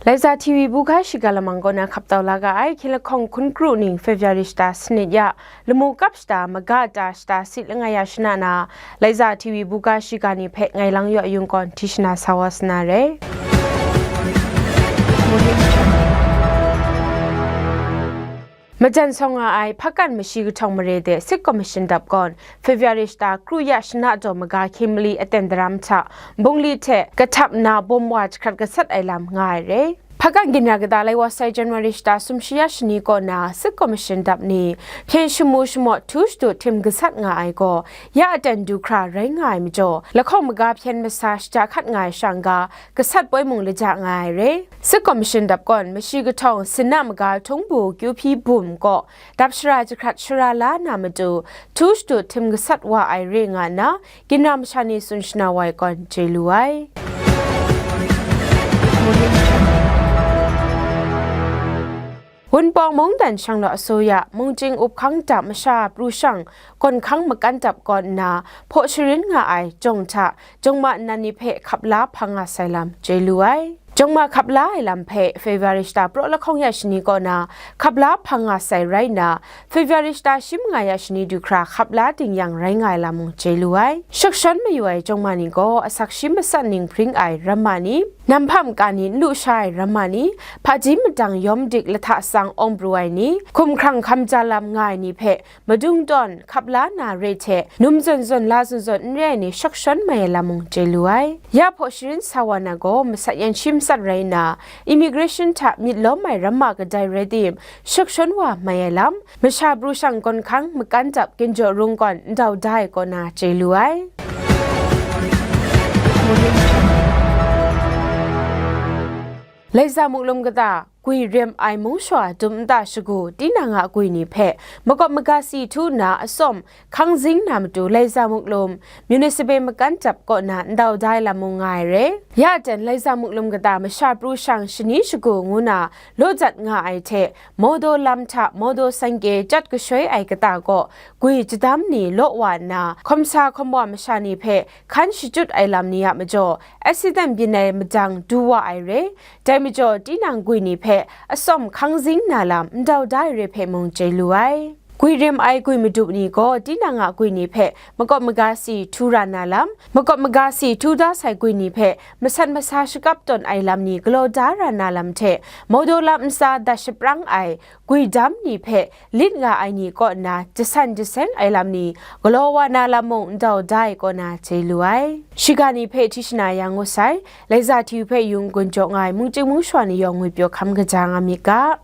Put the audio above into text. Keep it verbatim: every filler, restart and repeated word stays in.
Laiza T V buga shiga lamang kaw na hkap tau la ga ai, hkying lahkawng hkun kru ning February shata sanit ya, lamu kap shata maga ta shata sit langai ya shana na, Laiza T V buga shiga ni hpe ngai lang yaw yung kawn, Tishna Sawa sana re. Majan sawng nga ai Hpakan mashi kahtawng mare de Sit Commission dap gawn, February shata kru ya shana daw maga hkying mali aten daram hta, bungli hte kahtap nna bawm wa jahkrat gasat ai lam nga ai re. Hpakan ginra kata lai wa sai January shata sumshi ya shani kaw na Sit Commission dap ni hpyen shamu shamaw htu shadu htim gasat nga ai gaw, ya aten du hkra rai nga ai majaw, lahkawng maga hpyen masa shada hkat nga ai shang ga, gasat poi mung laja nga ai re. Sit Commission dap gawn, mashi kahtawng sinna maga htung bu kyu hpyi bum kaw, dap shara jahkrat shara la na matu, htu shadu htim gasat wa ai re nga nna, ginra masha ni tsun shana wa ai gawn chye lu ai. Wunpawng mungdan shang law asuya, mungchying up hkang dap masha pru shang, gawn hkang makan dap kaw nna, hpaw sharin nga ai jawng hta, jawng ma nnan ni hpe hkap la hpang nga sai lam chye lu ai. Jawng ma hkap la ai lam hpe February shata praw lahkawng ya shani kaw na hkap la hpang nga sai rai nna, February shata shi manga ya shani du hkra hkap la ding yang rai nga ai lam mung chye lu ai. Shakshon mayu ai jawng ma ni gaw asak shi matsat ning hpring ai ramma ni, nam hpam ka ni n lu sha ai ramma ni, hpaji madang yawm dik lahta sang awng pru ai ni, hkumhkrang hkam ja lam nga ai ni hpe madung tawn hkap la na re hte, num zawn zawn la zawn zawn n re ai ni shakshon mai ai lam mung chye lu ai. Ya hpaw sharin sa wa na gaw, masat yan shi matsat rai nna, immigration hta myit lawm ai ramma kadai rai tim, shakshon wa mai ai lam, masha pru shang gawn hkang makan dap ginjaw rung gawn ndau da ai kaw na chye lu ai. Laiza Muklum kata, gwi rem ai mung shawa dum nta shagu, tinang a gwi ni hpe makawp maga si htu nna atsawm hkang zing na matu, Laiza Muklum Municipal makan dap kaw na ndau da ai lam mung nga ai re. Ya aten Laiza Muklum kata masha pru shang shani shagu ngu na law jat nga ai hte, Mawdaw lam hta Mawdaw sangke chyat kashoi ai kata kaw, gwi jadam ni law wa nna, hkawm sa hkawm wa masha ni hpe hkan shachyut ai lam ni a majaw, accident byin ai madang du wa ai re. Dai majaw, tinang gwi ni hpe atsawm hkang zing na lam ndau da ai re hpe mung chye lu ai. Gwi rem ai gwi madup ni gaw tinang a gwi ni hpe makawp maga si htu ra na lam, makawp maga si htu da sai gwi ni hpe masat masa shakap tawn ai lam ni galaw da ra na lam hte, Mawdaw lam ntsa dat shaprang ai gwi dam ni hpe lit nga ai ni kaw nna jasan jaseng ai lam ni galaw wa na lam mung ndau da ai kaw na chye lu ai. Shiga ni hpe Tishna ya ngut sai, Laiza T V hpe yung gun jaw nga ai mungchying mungshawa ni yawng ngwipyaw hkam kaja nga myit ga.